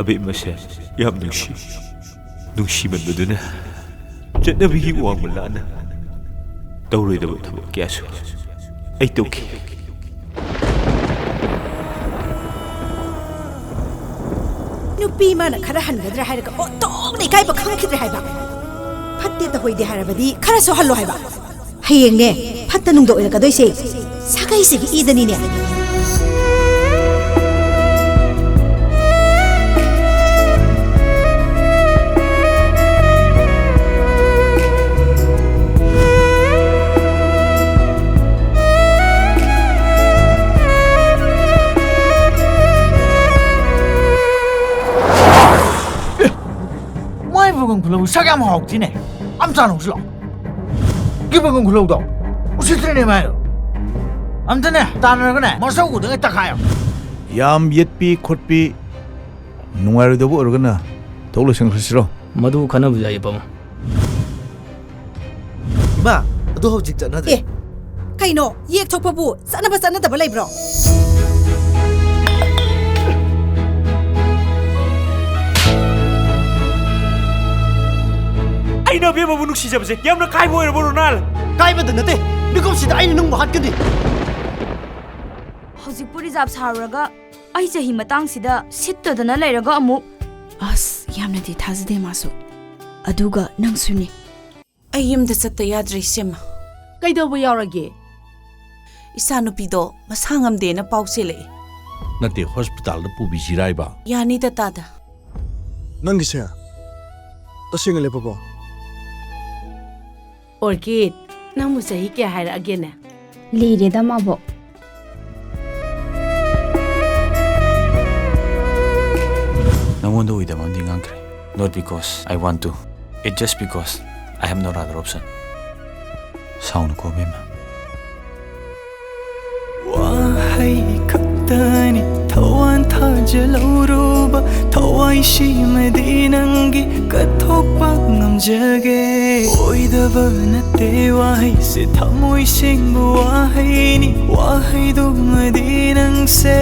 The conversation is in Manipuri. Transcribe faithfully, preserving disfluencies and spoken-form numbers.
ꯑꯕꯦꯝꯃꯁꯦ ꯌꯥꯝ ꯅꯨꯡꯁꯤ꯫ ꯅꯨꯡꯁꯤꯃꯟꯕꯗꯨꯅ ꯆꯠꯅꯕꯤꯒꯤ ꯋꯥꯡꯃ ꯂꯥꯟꯅ ꯇꯧꯔꯣꯏꯗꯕ ꯊꯕꯛ ꯀꯌꯥꯁꯨ ꯑꯩ ꯇꯧꯈꯤ꯫ ꯅꯨꯄꯤ ꯃꯥꯅ ꯈꯔ ꯍꯟꯒꯗ꯭ꯔꯥ ꯍꯥꯏꯔꯒ ꯑꯣꯟꯊꯣꯛꯅ ꯏꯀꯥꯏꯕ ꯈꯪꯈꯤꯗ꯭ꯔꯦ ꯍꯥꯏꯕ꯫ ꯐꯠꯇꯦ ꯇꯧꯍꯣꯏꯗꯦ ꯍꯥꯏꯔꯕꯗꯤ ꯈꯔꯁꯨ ꯍꯜꯂꯣ ꯍꯥꯏꯕ꯫ ꯍꯌꯦꯡꯅꯦ ꯐꯠꯇ ꯅꯨꯡꯗ ꯑꯣꯏꯔꯛꯀꯗꯣꯏꯁꯦ ꯁꯥꯒꯩꯁꯤꯒꯤ ꯏꯗꯅꯤꯅꯦ꯫ ꯃꯥꯏ ꯕꯒꯨꯟ ꯈꯨꯂꯧ ꯁꯛ ꯌꯥꯝ ꯍꯥꯎꯇꯤꯅꯦ꯫ ꯑꯝ ꯆꯥꯅꯧꯁꯤ ꯂꯥꯛꯑꯣ꯫ ꯀꯤ ꯕꯒꯨꯟ ꯈꯨꯂꯧꯗꯣ ꯎꯁꯤꯠꯇ꯭ꯔꯦꯅꯦ ꯃꯥꯏꯗꯣ꯫ ꯑꯝꯇꯅꯦ ꯇꯥꯟꯅꯔꯒꯅꯦ ꯃꯁꯛ ꯎꯗꯉꯩ ꯇꯛꯈꯥꯏꯌꯣ꯫ ꯌꯥꯝ ꯌꯦꯠꯄꯤ ꯈꯣꯠꯄꯤ ꯅꯨꯡꯉꯥꯏꯔꯣꯏꯗꯕ ꯑꯣꯏꯔꯒꯅ ꯊꯣꯛ ꯂꯣꯏꯁꯟꯈ꯭ꯔꯁꯤꯔꯣ? ꯃꯗꯨ ꯈꯟꯅꯕꯁꯨ ꯌꯥꯏ, ꯄꯥꯕꯨꯡ꯫ ꯏꯃꯥ, ꯑꯗꯨ ꯍꯧꯖꯤꯛ ꯆꯠꯅꯗ꯭ꯔꯦ꯫ ꯑꯦ, ꯀꯩꯅꯣ? ꯌꯦꯛ ꯊꯣꯛꯄꯕꯨ ꯆꯠꯅꯕ ꯆꯠꯅꯗꯕ ꯂꯩꯕ꯭ꯔꯣ? ꯑꯩꯅ ꯑꯕꯦꯝꯃꯕꯨ ꯅꯨꯡꯁꯤꯖꯕꯁꯦ ꯌꯥꯝꯅ ꯀꯥꯏꯕ ꯑꯣꯏꯔꯕꯣ, ꯔꯣꯅꯥꯜ? ꯀꯥꯏꯕꯗ ꯅꯠꯇꯦ, ꯃꯤꯀꯨꯞꯁꯤꯗ ꯑꯩꯅ ꯅꯪꯕꯨ ꯍꯥꯠꯀꯅꯤ꯫ ꯍꯧꯖꯤꯛꯄꯨ ꯔꯤꯖꯥꯕ ꯁꯥꯔꯨꯔꯒ ꯑꯩ ꯆꯍꯤ ꯃꯇꯥꯡꯁꯤꯗ ꯁꯤꯠꯇꯗꯅ ꯂꯩꯔꯒ ꯑꯃꯨꯛ꯫ ꯑꯁ, ꯌꯥꯝꯅꯗꯤ ꯊꯥꯖꯗꯦ ꯃꯥꯁꯨ꯫ ꯑꯗꯨꯒ ꯅꯪꯁꯨꯅꯦ꯫ ꯑꯩ ꯌꯨꯝꯗ ꯆꯠꯇ ꯌꯥꯗ꯭ꯔꯦ, ꯏꯆꯦꯝꯃ꯫ ꯀꯩꯗꯧꯕ ꯌꯥꯎꯔꯒꯦ? ꯏꯆꯥꯅꯨꯄꯤꯗꯣ ꯃꯁꯥ ꯉꯝꯗꯦꯅ ꯄꯥꯎ ꯆꯦꯜꯂꯛꯑꯦ꯫ ꯅꯠꯇꯦ, ꯍꯣꯁꯄꯤꯇꯥꯜꯗ ꯄꯨꯕꯤꯁꯤꯔꯥ ꯍꯥꯏꯕ? ꯌꯥꯅꯤꯗ, ꯇꯥꯗ꯫ ꯅꯪꯒꯤꯁꯦ ꯇꯁꯦꯡꯅ ꯂꯦꯞꯄꯕꯣ? ꯑꯣꯔꯀꯤꯠ, ꯅꯪꯕꯨ ꯆꯍꯤ ꯀꯌꯥ ꯍꯥꯏꯔꯛꯑꯒꯦꯅꯦ? ꯂꯤꯔꯦꯗ ꯃꯥꯕꯣꯛ꯫ ꯅꯉꯣꯟꯗ ꯑꯣꯏꯗꯕ ꯑꯃꯗꯤ ꯉꯥꯡꯈ꯭ꯔꯦ꯫ Not because I want to. It's just because I have no other option. ꯁꯥꯎꯅꯨꯀꯣ, ꯕꯦꯝꯃ꯫ ꯋꯥꯍꯩ ꯈꯛꯇꯅꯤ ꯊꯋꯥꯟ ꯊꯥꯖ ꯂꯧꯔꯨꯕ, ꯊꯋꯥꯏꯁꯤꯃꯗꯤ ꯅꯪꯒꯤ ꯀꯠꯊꯣꯛꯄ ꯉꯝꯖꯒꯦ꯫ ꯑꯣꯏꯗꯕ ꯅꯠꯇꯦ ꯋꯥꯍꯩꯁꯦ, ꯊꯃꯣꯏ ꯁꯦꯡꯕ ꯋꯥꯍꯩꯅꯤ, ꯋꯥꯍꯩꯗꯨꯃꯗꯤ ꯅꯪꯁꯦ